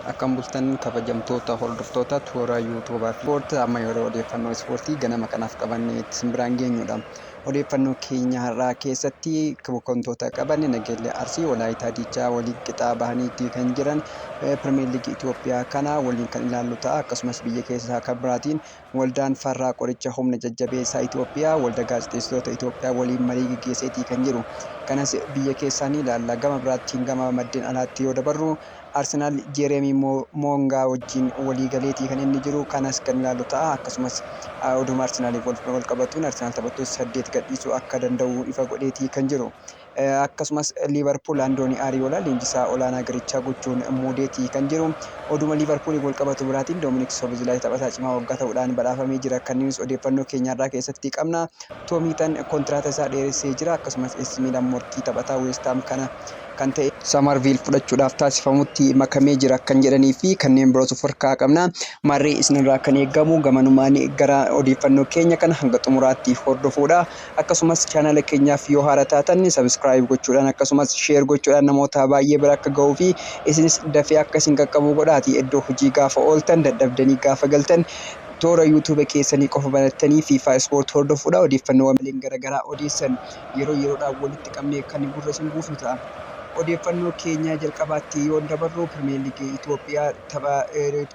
Akkam bultan, kabajamtoota hordoftoota toora yuutuubaa fi ispoortii? Amma yeroo odeeffannoo ispoortii ganama kanaaf qabannee itti biraan geenyudha. Odeeffannoo keenya har'aa keessatti wantoota qabanne: Nageellee Arsii Walaayitaa Diichaa waliin qixaa bahaniitti kan jiran, Pirimeer Liigii Itoophiyaa kana waliin kan ilaallu ta'a. Akkasumas biyya keessaa kan biraatiin waldaan farraa qoricha humna jajjabeessaa Itoophiyaa waldaa gaazexeessitoota Itoophiyaa waliin marii gaggeesseetii kan jiru. Kanas biyya keessaa ni ilaalla. Gama biraattiin gama maddeen alaatti yoo dabarru, Arsenaal Jeeremii Moongaa wajjin walii galeetii kan inni jiru, kanas kan ilaallu ta'a. Akkasumas oduma Arsenaaliif wal qabatuun Arsenaal taphattoota 8 gadhiisuu akka danda'u ifa godheetii kan jiru. Akkasumas Liivarpuul Andoonii Aariyoolaa leenjisaa olaanaa garichaa gochuun muudeetii kan jiru. Oduma Liivarpuuliin wal qabatu biraatiin Doominik Sobozilaay taphataa cimaa waggaa ta'uudhaan badhaafamee jira. Kanneenis odeeffannoo keenyarraa keessatti qabna. Toomiitan kontiraata isaa dheeressee jira. Akkasumas AC Miilaan morkii taphataa Weestaam kana kan ta'e Samarviil fudhachuudhaaf taasifamutti makamee jira kan jedhanii fi kanneen biroos of harkaa qabna. Maarree isinirraa kan eegamu gamanumaan gara odeeffannoo keenya kana hanga xumuraatti hordofuudha. Akkasumas chaanala keenyaaf yoo haara taatan subscribe gochuudhaan, akkasumas share gochuudhaan namoota baay'ee bira akka gahuu fi isinis dafee akka isin qaqqabu godhaati. Iddoo hojii gaafa ooltan, dadhabdanii gaafa galtan, toora yuutuuba keessanii qofa banattanii FIFA Ispoortii hordofuudha. Odeeffannoo garaagaraa odeessan yeroo yeroodhaan walitti qabnee kan gurra isin buufnu ta'a. Odeeffannoo keenya jalqabaatti yoo dabarru, Pirimeer Liigii Itoophiyaa tapha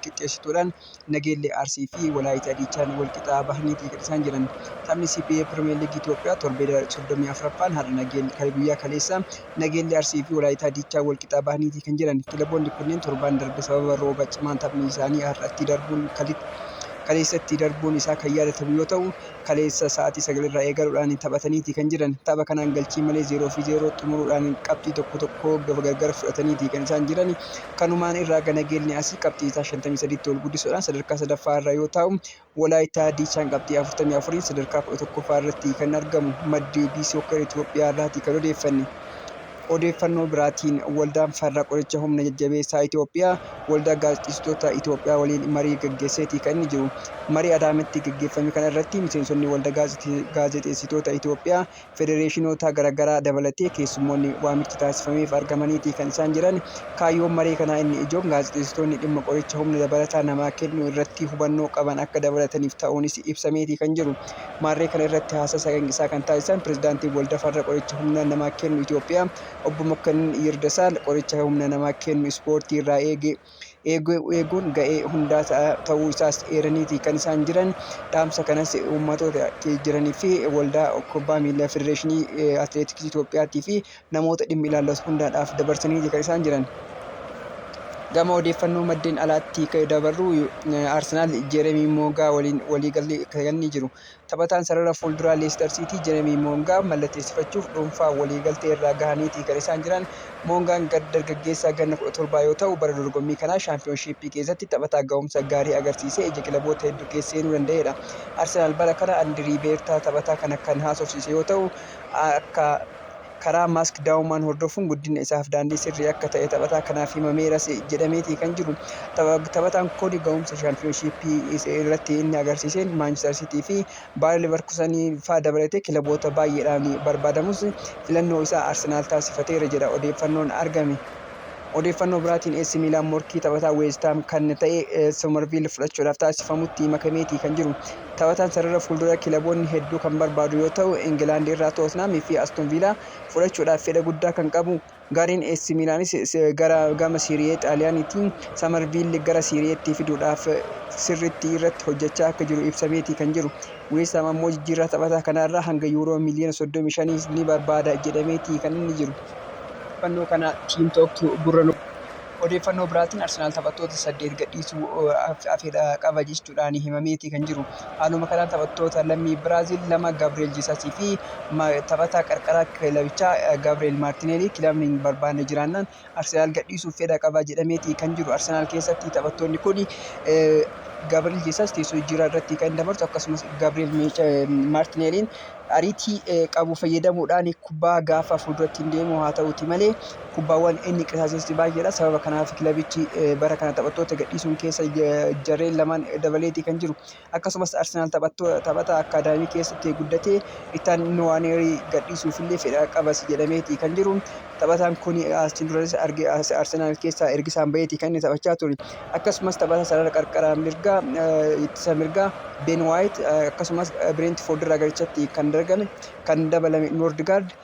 qixxeessituudhaan Nageellee Arsii fi Walaayitaa Diichaan wal qixaa bahaniiti kan isaan jiran. Taphni CPA Pirimeer Liigii Itoophiyaa torbee 34ffaan har'a guyyaa kaleessa Nageellee Arsii fi Walaayitaa Diichaa wal qixaa bahaniiti kan jiran. Kilaboonni kunneen torbaan darbe sababa rooba cimaan taphni isaanii har'atti darbuun, kaleessatti darbuun isaa kan yaadatamu yoo ta'u, kaleessa sa'aatii 9 irraa eegaluudhaan taphataniiti kan jiran. Tapha kanaan galchii malee 0 fi 0 xumuruudhaan qabxii tokko tokko gargar fudhataniiti kan isaan jiran. Kanumaan irraa Nageellee Arsii qabxii isaa 53tti ol guddisuudhaan sadarkaa sadaffaa irra yoo ta'u, Walaayitaa Diichaan qabxii 44 sadarkaa 11ffaa irratti kan argamu, maddi Biisooker Itoophiyaa irraati kan odeeffanne. Odeeffannoo biraatiin waldaan farra qoricha humna jajjabeessaa Itoophiyaa waldaa gaazexeessitoota Itoophiyaa waliin marii gaggeesseeti kan inni jiru. Marii Adaamaatti gaggeeffame kana irratti miseensonni waldaa gaazexeessitoota Itoophiyaa, federeeshinoota garaagaraa dabalatee keessummoonni waamichi taasifameef argamaniiti kan isaan jiran. Kaayyoon marii kanaa inni ijoon gaazexeessitoonni dhimma qoricha humna dabalataa namaa kennu irratti hubannoo qaban akka dabalataniif ta'uunis ibsameeti kan jiru. Maarree kana irratti haasaa isaa kan taasisan pirezidaantiin waldaa farra qoricha humna namaa kennu Itoophiyaa obbo Mokkannin Yirdasaal, qoricha humna namaa kennu ispoortii irraa eeguun ga'ee hundaa ta'uu isaas eeraniiti kan isaan jiran. Dhaamsa kanas uummatoota jiranii fi waldaa kubbaa miilaa, federeeshinii atileetiksii Itoophiyaatii fi namoota dhimmi ilaallatu hundaadhaaf dabarsaniiti kan isaan jiran. Gama odeeffannoo maddeen alaatti dabarru, Arsenaal Jeeremii Moongaa waliin waliigallee kan inni jiru. Taphataan sarara fuulduraa Leestar Siitii Jeeremii Moongaa mallatteessifachuuf dhuunfaa waliigaltee irraa gahaniiti kan isaan jiran. Moongaan dargaggeessa ganna 17 yoo ta'u, bara dorgommii kanaa shaampiyoonshiippii keessatti taphataa ga'umsa gaarii agarsiisee ija kilaboota hedduu keessa seenuu danda'edha. Arsenaal bara kana Andirii Beertaa taphataa kana kan haasofsiise yoo ta'u, akka karaa Maask Daawumaan hordofuun guddina isaaf daandii sirrii akka ta'e taphataa kanaaf himameeras jedhameeti kan jiru. Taphataan kun ga'umsa shaampiyoonshiippii irratti inni agarsiiseen Maanchister Siitii fi Baayер Leverkusenii fa'aa dabalatee kilaboota baay'eedhaan barbaadamus filannoo isaa Arsenaal taasifateera jedha odeeffannoon argame. Odeeffannoo biraatiin AC Miilaan morkii taphataa Weestaam kan ta'e Somerville fudhachuudhaaf taasifamutti makameetii kan jiru. Taphataan sarara fuuldura kilaboonni hedduu kan barbaadu yoo ta'u, Ingilaand irraa Tottenham fi Aston Villa fudhachuudhaaf fedha guddaa kan qabu. Gareen AC Miilaanis gara gama Siiriyee Xaaliyaaniitiin Somerville gara Siiriyeetti fiduudhaaf sirriitti irratti hojjechaa akka jiru ibsameetii kan jiru. Weestaam ammoo jijjiirraa taphataa kanarraa hanga yuuroo miiliyoona 35 ni barbaada jedhameetii kan inni jiru. Odeeffannoo kana Team Talktu gurra. Odeeffannoo biraatiin Arsenaal taphattoota 8 gadhiisuu fedha qaba jechuudhaan himameeti kan jiru. Haaluma kanaan taphattoota lammii Biraazil lama, Gabriel Jesusii fi taphataa qarqara kilabichaa Gabriel Maartineelii, kilabni hin barbaanne jiraannaan Arsenaal gadhiisuuf fedha qaba jedhameeti kan jiru. Arsenaal keessatti taphattoonni kun Gabriel Jesus teessoo jijjiirraa irratti kan dabarsu, akkasumas Gabriel Maartineeliin ariitii qabu fayyadamuudhaan kubbaa gaafa fuulduratti hin deemu. Haa ta'uti malee, kubbaawwan inni qisaasessi baay'eedha. Sababa kanaaf kilabichi bara kana taphattoota gadhiisuun keessa jarreen lamaan dabaleetii kan jiru. Akkasumas Arsenaal taphata akkaadaamii keessatti guddatee Itaan Nuwaaneerii gadhiisuuf illee fedha qabas jedhameetii kan jiru. Taphataan kun asiin duranis Arsenaal keessaa ergisaan baheetii kan inni taphachaa ture. Akkasumas taphataa sarara qarqara mirgaa, ittisa mirgaa Ben White, akkasumas Brentford irraa garichatti kan dargame kan dabalame Noordigaard,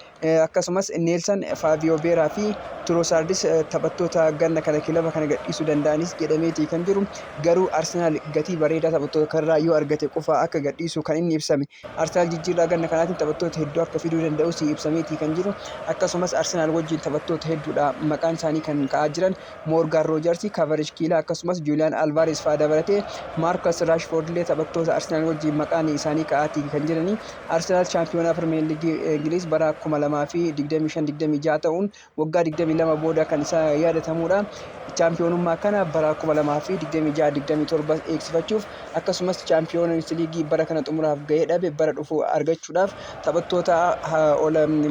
akkasumas Neelsan, Faaviyoo Veeraa fi Tirosaardis taphattoota ganna kana kilaba kana gadhiisuu danda'anis jedhameetii kan jiru. Garuu Arsenaal gatii bareedaa taphattoota kanarraa yoo argate qofa akka gadhiisu kan inni ibsame. Arsenaal jijjiirraa ganna kanaatiin taphattoota hedduu akka fiduu danda'us ibsameetii kan jiru. Akkasumas Arsenaal wajjin taphattoota hedduudha maqaan isaanii kan ka'aa jiran: Moorgaan Roojarsi, Kavarishkiilaa, akkasumas Juuliyaan Alvaares fa'aa dabalatee Maarkas Raashfoord illee taphattoota Arsenaal wajjin maqaan isaanii ka'aatii kan jiranii. Arsenaal shaampiyoonaa Pirimeer Liigii Ingiliz bara 2025-26 ta'uun waggaa 22 booda kan isa yaadatamudha. Chaampiyoonummaa kana bara 2026-27 eegsifachuuf, akkasumas Chaampiyoons Liigii bara kana xumuraaf gahee dhabe bara dhufu argachuudhaaf, taphattoota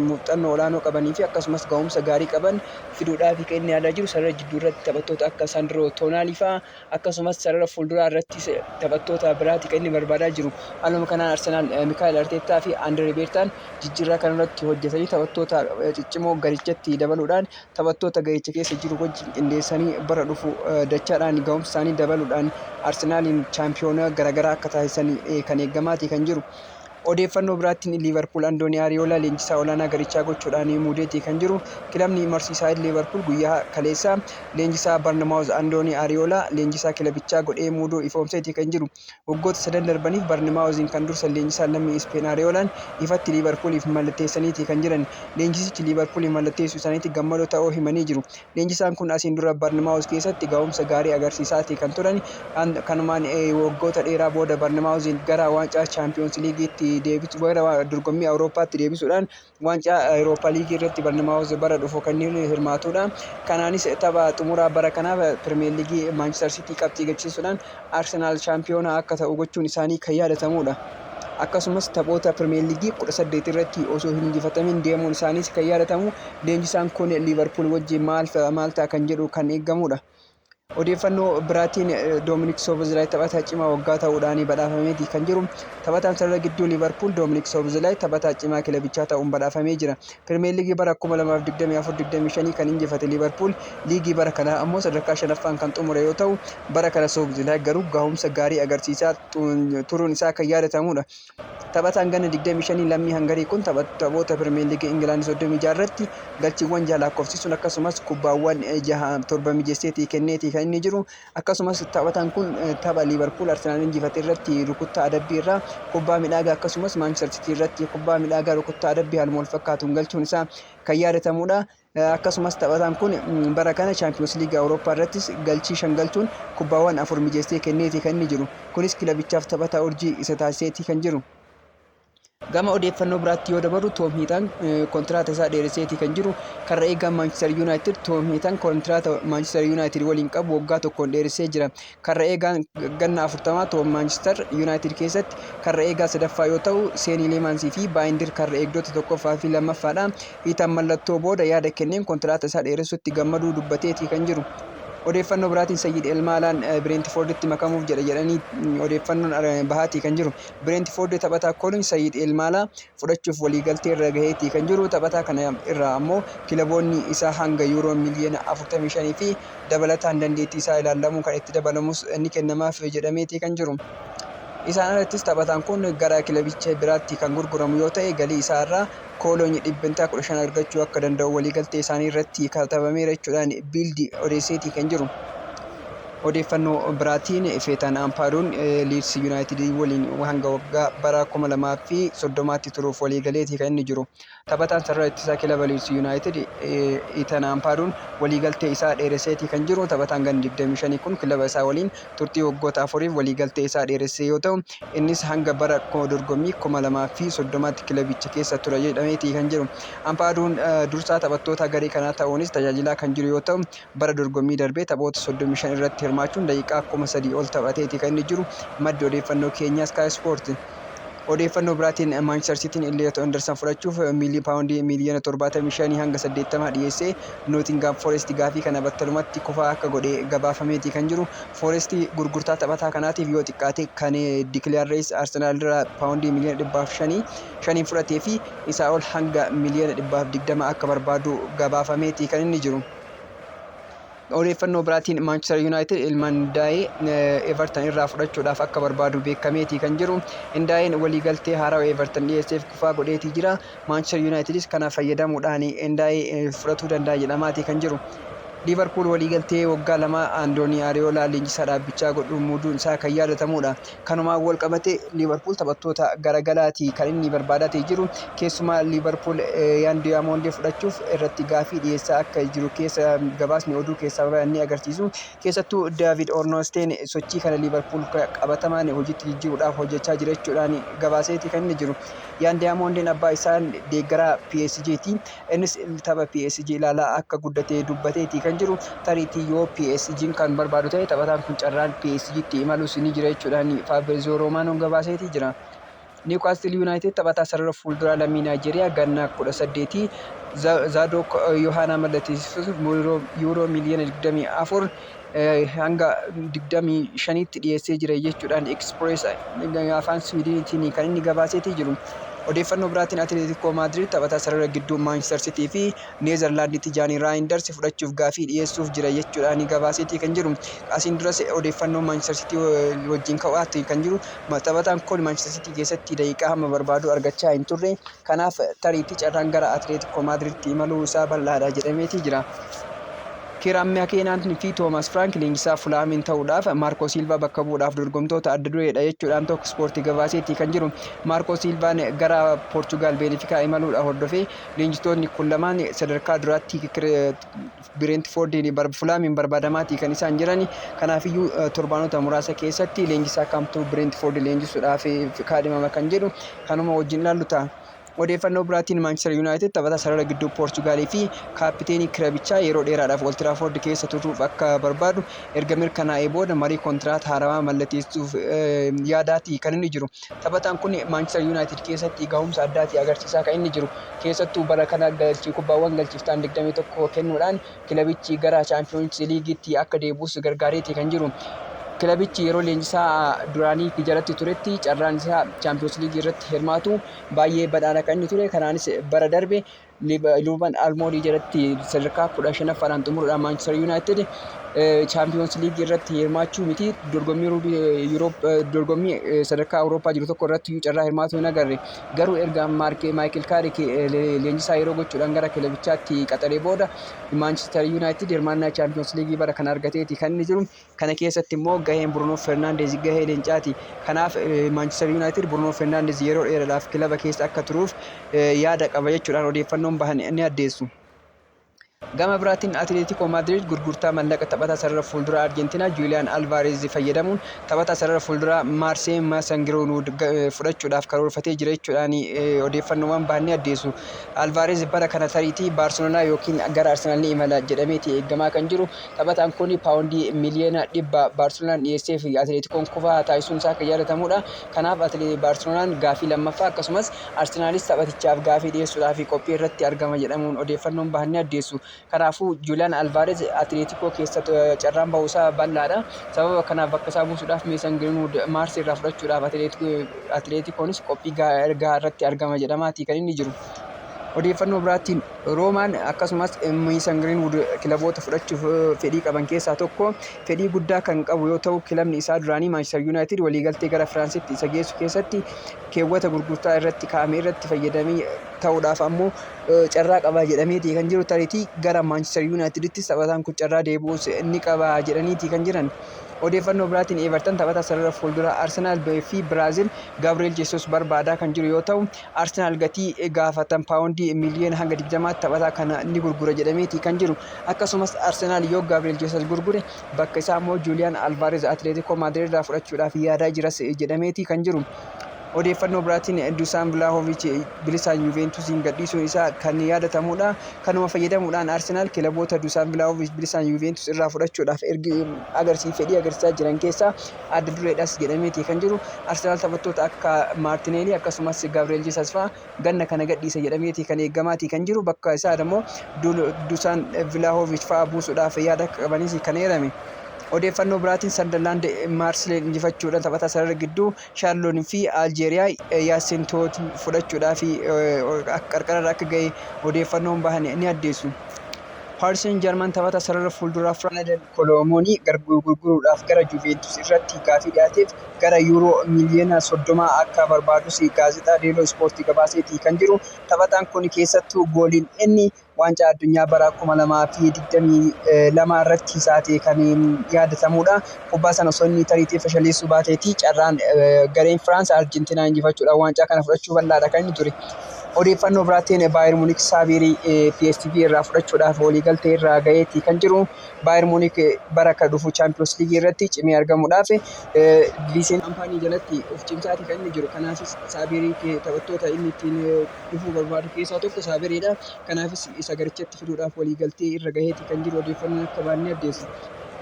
muuxannoo olaanoo qabanii fi akkasumas ga'umsa gaarii qaban fiduudhaaf kan inni yaadaa jiru. Sarara jidduu irratti taphattoota akka Sandroo Toonaalii fa'aa, akkasumas sarara fuulduraa irratti taphattoota biraati kan inni barbaadaa jiru. Haaluma kanaan Arsenaal Mikaa'el Arteettaa fi Andree Beertaan jijjiirraa kanarratti hojjetanii taphattoota ciccimoo garichatti dabaluudhaan, taphattoota garicha keessa jiru wajjin qindeessanii, bara dhufu dachaadhaan ga'umsa isaanii dabaluudhaan Arsenaaliin chaampiyoona garaagaraa akka taasisan kan eegamaati kan jiru. Odeeffannoo biraattiin Liivarpuul Andoonii Ariyoolaa leenjisaa olaanaa garichaa gochuudhaan muudeetii kan jiru. Kilabni Marsiisaayid Liivarpuul guyyaa kaleessaa leenjisaa Barnamaawuz Andoonii Ariyoolaa leenjisaa kilabichaa godhee muuduu ifoomseetii kan jiru. Waggoota sadan darbaniif Barnamaawuziin kan dursan leenjisaa lammii Ispeen Ariyoolaan ifatti Liivarpuuliif mallatteessaniitii kan jiran. Leenjisichi Liivarpuuliif mallatteessuu isaaniitti gammadoo ta'uu himanii jiru. Leenjisaan kun asiin dura Barnamaawuz keessatti ga'umsa gaarii agarsiisaatii kan turan. Kanumaan waggoota dheeraa booda Barnamaawuziin gara waancaa Chaampiyoons Liigiitti deebisu, gara dorgommii Awurooppaatti deebisuudhaan waancaa Awurooppaa Liigii irratti Barnamaawuz bara dhufu kan inni hirmaatudha. Kanaanis tapha xumuraa bara kanaaf Pirimeer Liigii Maanchister Siitii qabxii galchisuudhaan Arsenaal shaampiyoonaa akka ta'u gochuun isaanii kan yaadatamudha. Akkasumas taphoota Pirimeer Liigii 18 irratti osoo hin injifatamin deemuun isaaniis kan yaadatamu. Leenjisaan kun Liivarpuul wajjin maal maal ta'a kan jedhu kan eegamudha. Odeeffannoo biraatiin Doominik Soobozlaay taphataa cimaa waggaa ta'uudhaan badhaafameeti kan jiru. Taphataan sarara gidduu Liivarpuul Doominik Soobozlaay taphataa cimaa kilabichaa ta'uun badhaafamee jira. Pirimeer Liigii bara 2024-25 kan injifate Liivarpuul liigii bara kanaa ammoo sadarkaa shanaffaan kan xumure yoo ta'u, bara kana Soobozlaay garuu gahumsa gaarii agarsiisaa turuun isaa kan yaadatamudha. Taphataan ganna 25 lammii Hangarii kun taphoota Pirimeer Liigii Ingilaand 36 irratti galchiiwwan jaha lakkoofsisuun, akkasumas kubbaawwan jaha torba mijeesseetii kenneetii kan inni jiru. Akkasumas taphataan kun tapha Liivarpuul Arsenaal injifate irratti rukuttaa adabbii irraa kubbaa midhaagaa, akkasumas Maanchister Sitii irratti kubbaa midhaagaa rukuttaa adabbii haaluma wal fakkaatuun galchuun isaa kan yaadatamudha. Akkasumas taphataan kun bara kana Chaampiyoons Liigii Awurooppaa irrattis galchii shan galchuun kubbaawwan afur mijeessee kenneetii kan inni jiru. Kunis kilabichaaf taphataa urjii isa taasiseetii kan jiru. Gama odeeffannoo biraatti yoo dabarru, Toom Hiitan kontiraata isaa dheeresseetii kan jiru. Karra eegaan Maanchister Yuunaayitid Toom Hiitan kontiraata Maanchister Yuunaayitid waliin qabu waggaa tokkoon dheeressee jira. Karra eegaan ganna 40 Toom Maanchister Yuunaayitid keessatti karra eegaa sadaffaa yoo ta'u, Seenii Leemaansii fi Baayindir karra eegdota tokkoffaa fi lammaffaadha. Hiitan mallattoo booda yaada kenneen kontiraata isaa dheeressutti gammaduu dubbateetii kan jiru. Odeeffannoo biraatiin Sayyid Elmaalaan Bireentifoorditti makamuuf jedha jedhanii odeeffannoon bahaatii kan jiru. Bireentifoord taphataa Koolin Sayyid Elmaalaa fudhachuuf waliigaltee irra gaheetii kan jiru. Taphataa kana irraa ammoo kilaboonni isaa hanga yuuroo miliyoona 45 fi dabalataan dandeettii isaa ilaallamuun kan itti dabalamus ni kennamaaf jedhameetii kan jiru. Isaan alattis taphataan kun gara kilabicha biraatti kan gurguramu yoo ta'e, galii isaa irraa Kooloony 15% argachuu akka danda'u waliigaltee isaanii irratti katabameera jechuudhaan Biildi odeesseetii kan jiru. Odeeffannoo biraatiin Feetaan Ampaaduun Liids Yuunaayitid waliin hanga waggaa bara 2030tti turuuf waliigaleetii kan inni jiru. Taphataan sarara ittisaa kilaba Liids Yuunaayitid Itan Ampaaduun waliigaltee isaa dheeresseetii kan jiru. Taphataan ganna 25 kun kilaba isaa waliin turtii waggoota afuriif waliigaltee isaa dheeressee yoo ta'u, innis hanga bara dorgommii 2030tti kilabicha keessa tura jedhameetii kan jiru. Ampaaduun dursaa taphattoota garee kanaa ta'uunis tajaajilaa kan jiru yoo ta'u, bara dorgommii darbee taphoota 35 irratti hirmaate. hirmaachuun daqiiqaa 3000 ol taphateeti kan inni jiru. Maddi odeeffannoo keenyaa Sky Sport. Odeeffannoo biraatiin, Maanchister Siitiin Elliot Anderson fudhachuuf paawundii miiliyoona 75 hanga 80 dhiyeessee, Nootingaam Forest gaafii kana battalumatti kufaa akka godhe gabaafameeti kan jiru. Forest gurgurtaa taphataa kanaatiif yoo xiqqaate kan Declan Rice Arsenaal irraa paawundii miiliyoona 105n fudhatee fi isaa ol hanga miiliyoona 120 akka barbaadu gabaafameeti kan inni jiru. Odeeffannoo biraatiin, Maanchister Yuunaayitid Ilimaan Ndaayee Everton irraa fudhachuudhaaf akka barbaadu beekameeti kan jiru. Ndaayeen waliigaltee haarawaa Everton dhiyeesseef kufaa godheetii jira. Maanchister Yuunaayitidis kana fayyadamuudhaan Ndaayee fudhatuu danda'a jedhamaati kan jiru. Liivarpuul waliigaltee waggaa 2 Andoonii Areeolaa leenjisaa dhaabbichaa godhuun muuduun isaa kan yaadatamudha. Kanumaan wal qabate Liivarpuul taphattoota garagalaati kan inni barbaadaatee jiru. Keessumaa Liivarpuul Yaan Diyaamondee fudhachuuf irratti gaafii dhiyeessaa akka jiru keessa gabaasni oduu keessaa bayan ni agarsiisu. Keessattuu Daavid Ornoosteen sochii kana Liivarpuul qabatamaan hojiitti jijjiiruudhaaf hojjechaa jira jechuudhaan gabaaseeti kan inni jiru. Yaan Diyaamondeen abbaa isaan deeggaraa PSG ti. Innis tapha PSG ilaalaa akka guddate dubbateeti kan jiru. Tariitii yoo PSG'n kan barbaadu ta'e, taphataan kun carraan PSG'tti imalus ni jira jechuudhaan Fabrizio Romanoon gabaaseetii jira. Newcastle United taphataa sarara fuulduraa lammii Naayijeeriyaa ganna 18 Zadook Yohaanaa mallatteessisuuf yuuroo miiliyoona 24 hanga 25tti dhiyeessee jira jechuudhaan Express afaan Siwiidiniitiin kan inni gabaaseetii jiru. Odeeffannoo biraatiin, Atileetikoo Maadrid taphataa sarara gidduu Maanchister Sitii fi Neezerlaandi Tijaanii Raayinders fudhachuuf gaafii dhiyeessuuf jira jechuudhaan gabaaseetii kan jiru. Asiin duras odeeffannoo Maanchister Sitii wajjin ka'aatti kan jiru. Taphataan kun Maanchister Sitii keessatti daqiiqaa hamma barbaadu argachaa hin turre. Kanaaf tariitti carraan gara Atileetikoo Maadriditti imaluu isaa bal'aadha jedhameetii jira. Kieran Makeenaan fi Toomas Frank leenjisaa Fulaamiin ta'uudhaaf Maarkoo Silvaa bakka bu'uudhaaf dorgomtoota adda dureedha jechuudhaan Tokko Ispoortii gabaaseetii kan jiru. Maarkoo Silvaan gara Poorchugaal Beenifikaa imaluudha hordofee leenjistoonni kun lamaan sadarkaa duraatti Bireentifoordiin Fulaamiin barbaadamaatii kan isaan jiran. Kanaafiyyuu torbaanota muraasa keessatti leenjisaa kamtuu Bireentifoord leenjisuudhaaf kaadhimama kan jedhu kanuma wajjin ilaallu ta'a. Odeeffannoo biraatiin, Maanchister Yuunaayitid taphataa sarara gidduu Poorchugaalii fi kaapiteenii kilabichaa yeroo dheeraadhaaf Old Trafford keessa turuuf akka barbaadu erga mirkanaa'ee booda marii kontiraata haarawaa mallatteessuuf yaadaati kan inni jiru. Taphataan kun Maanchister Yuunaayitid keessatti gahumsa addaatii agarsiisaa kan inni jiru. Keessattuu bara kana galchii kubbaawwan galchiiftaan 21 kennuudhaan kilabichi gara Chaampiyoons Liigiitti akka deebi'us gargaareeti kan jiru. Kilabichi yeroo leenjisaa duraanii jalatti turetti carraan isaa Chaampiyoons Liigii irratti hirmaatu baay'ee badhaadha kan inni ture. Kanaanis bara darbe Ruuben Almoodii jalatti sadarkaa 15ffaadhaan xumuruudhaan Maanchister Yuunaayitid Chaampiyoons Liigii irratti hirmaachuu miti, dorgommii sadarkaa Awurooppaa jiru tokko irratti carraa hirmaatu hin agarre. Garuu erga Maayikil Kaarik leenjisaa yeroo gochuudhaan gara kilabichaatti qaxaree booda Maanchister Yuunaayitid hirmaannaa Chaampiyoons Liigii bara kana argateeti kan inni jiru. Kana keessatti immoo gaheen Bruno Fernandes gahee leencaati. Kanaaf Maanchister Yuunaayitid Bruno Fernandes yeroo dheeraadhaaf kilaba keessa akka turuuf yaada qaba jechuudhaan odeeffannoon bahan ni addeessu. Gama biraatiin, Atileetikoo Maadriid gurgurtaa mallaqa taphataa sarara fuulduraa Arjentiinaa Juuliyaan Alvaareez fayyadamuun taphataa sarara fuulduraa Maarsee Mason Greenwood fudhachuudhaaf karoorfatee jira jechuudhaan odeeffannoowwan bahan ni addeessu. Alvaareez bara kana tariitii Baarselonaa yookiin gara Arsenaal ni imala jedhameeti eeggamaa kan jiru. Taphataan kun paawundii miliyoona 100 Baarselonaan dhiyeessee fi Atileetikoon kufaa taasisuun isaa kan yaadatamudha. Kanaaf Baarselonaan gaafii lammaffaa, akkasumas Arsenaalis taphatichaaf gaafii dhiyeessuudhaaf qophii irratti argama jedhamuun odeeffannoon bahan ni addeessu. Kanaafuu Juuliyaan Alvaareez Atileetikoo keessa carraan bahuusaa bal'aadha. Sababa kanaaf bakka isaa buusuudhaaf Meesan Giriinwud Maarsii irraa fudhachuudhaaf Atileetikoonis qophii gahaa irratti argama jedhamaati kan inni jiru. Odeeffannoo biraatiin, Roomaan akkasumas Meesan Giriinwud kilaboota fudhachuuf fedhii qaban keessaa tokko. Fedhii guddaa kan qabu yoo ta'u, kilabni isaa duraanii Maanchister Yuunaayitid waliigaltee gara Firaansitti isa geessu keessatti keewwata gurgurtaa irratti kaa'ame irratti fayyadamee ta'uudhaaf ammoo carraa qaba jedhameeti kan jiru. Tariitii gara Maanchister Yuunaayitidittis taphataan kun carraa deebi'uus ni qaba jedhaniiti kan jiran. Odeeffannoo biraatiin, Everton taphataa sarara fuulduraa Arsenaal fi Biraazil Gabriel Jesus barbaadaa kan jiru yoo ta'u, Arsenaal gatii gaafatan paawundii miliyoona hanga 20tti taphataa kana ni gurgura jedhameeti kan jiru. Akkasumas Arsenaal yoo Gabriel Jesus gurgure, bakka isaa immoo Julian Alvarez Atletico Madrid irraa fudhachuudhaaf yaadaa jiras jedhameeti kan jiru. Odeeffannoo biraatiin Dusaan Vilaahoviich bilisaan Yuventusiin gadhiisuun isaa kan yaadatamudha. Kanuma fayyadamuudhaan Arsenaal kilaboota Dusaan Vilaahoviich bilisaan Yuventus irraa fudhachuudhaaf ergi fedhii agarsiisaa jiran keessaa adda dureedhas jedhameeti kan jiru. Arsenaal taphattoota akka Maartineelii akkasumas Gabriel Jesus fa'aa ganna kana gadhiisa jedhameeti kan eegamaati kan jiru. Bakka isaa immoo Dusaan Vilaahoviich fa'aa buusuudhaaf yaada akka qabanis kan eerame. Odeeffannoo biraatiin Sandarlaand Maarsileen injifachuudhaan taphataa sarara gidduu Shaarloon fi Aljeeriyaa Yaasin Toot fudhachuudhaaf qarqararra akka gahe odeeffannoon bahan ni addeessu. Paaris Saint Germain taphataa sarara fuulduraa Randal Kolo Muanii gurguruudhaaf gara Juventus irratti gaafii dhiyaateef gara yuuroo miiliyoona 30 akka barbaadus Gaazexaa Deeloo Ispoortii gabaaseeti kan jiru. Taphataan kun keessattuu gooliin inni waancaa addunyaa bara 2022 irratti saate kan yaadatamudha. Kubbaa sana osoo inni tariitii fashaleessuu baateeti carraan gareen Firaans Arjentiinaa injifachuudhaan waancaa kana fudhachuu bal'aadha kan inni ture. Odeeffannoo biraatiin Baayern Muunik Saabirii PSV irraa fudhachuudhaaf waliigaltee irraa gaheeti kan jiru. Baayern Muunik bara akka dhufu Chaampiyoons Liigii irratti cimee argamuudhaaf Viiseen Kaampaanii jalatti of cimsaati kan inni jiru. Kanaafis Saabirii taphattoota inni ittiin dhufuu barbaadu keessaa tokko Saabiriidha. Kanaafis isa garichatti fiduudhaaf waliigaltee irra gaheeti kan jiru odeeffannoon akka baanne addeessa.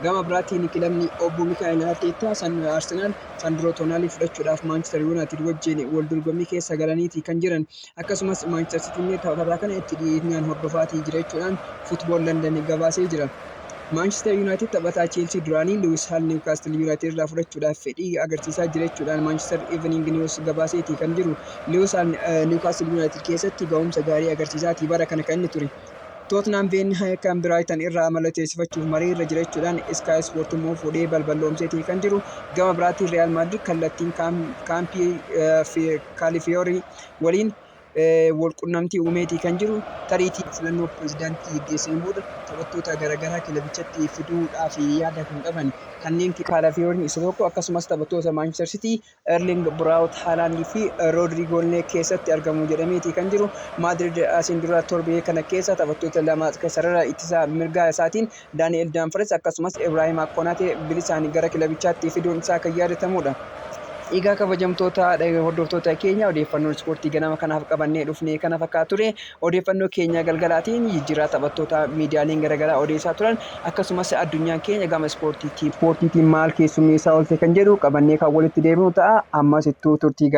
Gama biraatiin kilabni obbo Mikaa'el Arteettaa Arsenaal Sandroo Toonaalii fudhachuudhaaf Maanchister Yuunaayitid wajjin wal dorgommii keessa galaniiti kan jiran. Akkasumas Maanchister Siitiin taphataa kana itti dhiyeenyaan hordofaatii jira jechuudhaan Football London gabaasee jira. Maanchister Yuunaayitid taphataa Cheelsii duraanii Luwis Haal Niwukaastil Yuunaayitid irraa fudhachuudhaaf fedhii agarsiisaa jira jechuudhaan Maanchister Evening News gabaaseeti kan jiru. Luwis Haal Niwukaastil Yuunaayitid keessatti ga'umsa gaarii agarsiisaatii bara kana kan inni ture. Tottenham Veen kan Biraaytan irraa mallatteessifachuuf marii irra jira jechuudhaan Sky Sport immoo fuudhee balballoomseeti kan jiru. Gama biraatiin Real Madrid kallattiin kaampii Kaalifiyoorii waliin walqunnamtii uumeetii kan jiru. Tariitii filannoo pirezidaantii geggeesseen booda taphattoota garaagaraa kilabichatti fiduudhaaf yaada kan qaban kanneen Kaalafiyooriin isa tokko, akkasumas taphattoota Maanchister Sitii Erling Braut Haalandii fi Roodrigoollee keessatti argamu jedhameeti kan jiru. Maadrid asiin dura torbee kana keessa taphattoota lama sarara ittisaa mirgaa isaatiin Daani'el Daanfares akkasumas Ibraahim Konaatee bilisaan gara kilabichaatti fiduun isaa kan yaadatamudha. Egaa kabajamtoota hordoftoota keenya, odeeffannoon ispoortii ganama kanaaf qabannee dhufne kana fakkaata ture. Odeeffannoo keenya galgalaatiin jijjiirraa taphattoota miidiyaaleen garaagaraa odeessaa turan, akkasumas addunyaan keenya gama ispoortiitiin maal keessummeessaa oolte kan jedhu qabannee kan walitti deebinu ta'a. Ammas ittuu turtii.